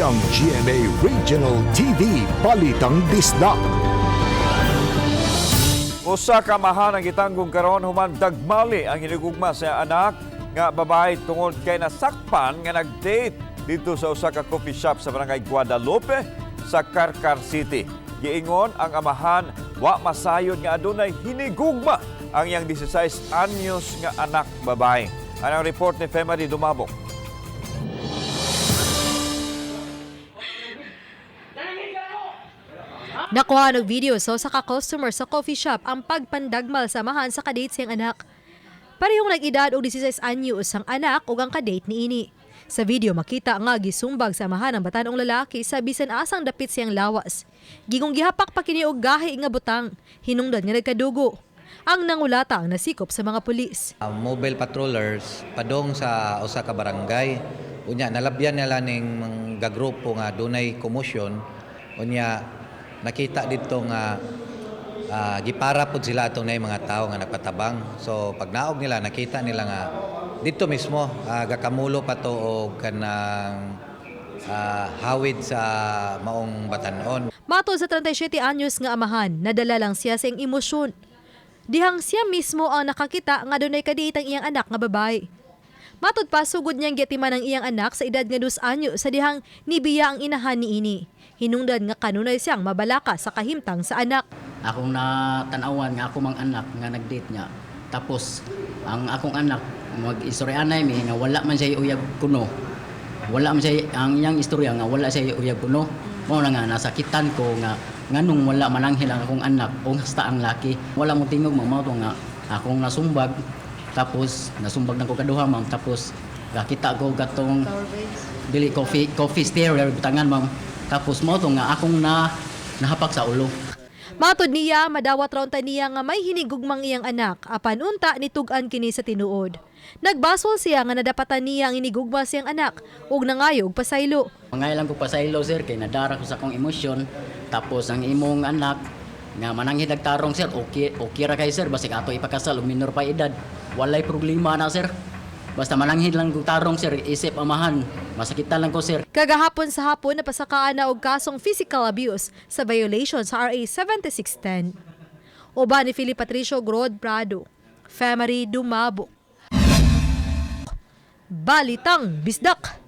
Kini ang GMA Regional TV Balitang Bisdak. Usa ka amahan ang gitanggong karon human dagmali ang hinigugma sa anak nga babae tungod kay nasakpan nga nag-date dito sa usa ka coffee shop sa barangay Guadalupe sa Carcar City. Giingon ang amahan, wa masayod nga adunay hinigugma ang iyang 16 anyos nga anak babae. Anang report ni Femary Dumabok. Nakuha og video sa usa ka customer sa coffee shop ang pagpandagmal sa amahan sa kadate siyang anak. Parehong nag-edad og 16 anyos ang anak ug ang kadate niini. Sa video, makita nga gisumbag sa amahan ang batanong lalaki sa bisan asang dapit siyang lawas. Gingong gihapak pa kini og gahi nga butang, hinungdan nga nagkadugo. Ang nangulata ang nasikop sa mga pulis. Ang mobile patrollers padong sa usa ka barangay, unya nalabyan nila ning mga grupo nga dunay commotion. Unya nakita didto nga gipara pod sila atong nay mga tawo nga nagpatabang. So pag naog nila, nakita nila nga didto mismo gakamulo pa to og kanang hawid sa maong batan-on. Matod sa 37 anyos nga amahan, nadala lang siya sa iyang emosyon. Dihang siya mismo ang nakakita nga dunay kadate ang iyang anak nga babae. Matod pa, sugod niyang giatiman ang iyang anak sa edad nga 2 anyos sa dihang nibiya ang inahan niini. Hinungdan nga kanunay siyang mabalaka sa kahimtang sa anak. Akong natanawan nga ako mang anak nga nag-date niya. Tapos ang akong anak mag-istorya mi nga wala man siya uyab kuno. Wala man siya, ang iyang istorya nga wala siya uyab kuno. Mao na nga nasakitan ko nga nganong wala mananghil ang akong anak o hasta ang laki. Wala mo tingog, mao to nga akong nasumbag. Tapos nasumbag na ko kaduha, ma'am, tapos nakita ko katong dili coffee coffee stirrer butangan, ma'am. Tapos mao to nga akong na nahapak sa ulo. Matod niya, madawat raw unta niya nga may hinigugmang iyang anak, apan unta nitug-an kini sa tinuod. Nagbasol siya nga nadapatan niya ang inigugma siyang anak ug nangayo og pasaylo. Mangay lang ko pasaylo, sir, kay nadara ko sa akong emosyon. Tapos ang imong anak nga mananghid og tarong, sir, okay okay ra kay sir, basig ato ipakasal og minor pa edad. Walay problema na, sir. Basta mananghid lang ko tarong, sir, isip amahan. Masakitan lang ko, sir. Kagahapon sa hapon, napasakaan na og kasong physical abuse sa violation sa RA 7610. Uban ni Philip Patricio Grod Prado, Femery Dumabo. Balitang Bisdak!